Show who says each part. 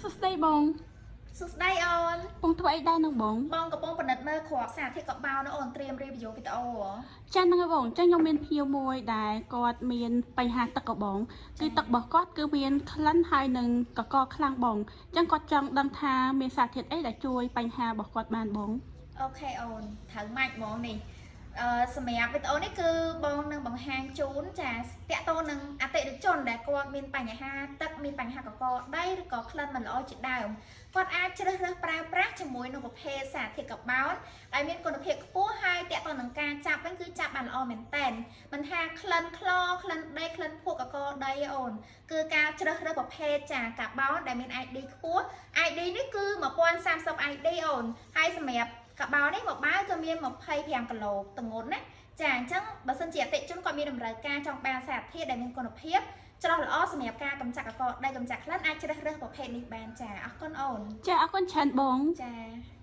Speaker 1: សួស្តីបង
Speaker 2: សួស្តីអូន
Speaker 1: ពងធ្វើអីដែរនឹងបង
Speaker 2: បងកំពុងពិនិត្យមើលគ្រាប់សារធាតុកាបូនអូនត្រៀម review វីដេអូហ៎
Speaker 1: ចាហ្នឹងហើយបងចឹងខ្ញុំមានភ្ញៀវមួយដែលគាត់មានបញ្ហាទឹកកបងគឺទឹករបស់គាត់គឺមានក្លិនហើយនឹងកកខ្លាំងបងចឹងគាត់ចង់ដឹងថាមានសារធាតុអីដែលជួយបញ្ហារបស់គាត់បានបង
Speaker 2: OK អូនត្រូវម៉ាច់ហ្មងនេះសម្រាប់វីដេអូនេះគឺបងនឹងបង្ហាញជូនចាតាក់ទងនឹងអតិថិជនដែលគាត់មានបញ្ហាទឹកមានបញ្ហាកកដីឬក៏ក្លិនមិនល្អជាដើមគាត់អាចជ្រើសរើសប្រើប្រាស់ជាមួយនឹងប្រភេទសារធាតុកាបូនដែលមានគុណភាពខ្ពស់ហើយតាក់ទងនឹងការចាប់វិញគឺចាប់បានល្អមែនតែនមិនថាក្លិនក្លក្លិនដីក្លិនភក់កកដីអូនគឺការជ្រើសរើសប្រភេទចាកាបូនដែលមាន ID ខ្ពស់ ID នេះគឺ1030 ID អូនហើយសម្រាប់កាបោនេះមួយបាវគឺមាន25គីឡូទម្ងន់ណាចាអញ្ចឹងបើសិនជាអតិថិជនគាត់មានតម្រូវការចង់បានសារធាតុដែលមានគុណភាពច្រោះល្អសម្រាប់ការកម្ចាត់កកដីកម្ចាត់ក្លិនអាចជ្រើសរើសប្រភេទនេះបានចាអរគុណអូន
Speaker 1: ចាអរគុណច្រើនបង
Speaker 2: ចា។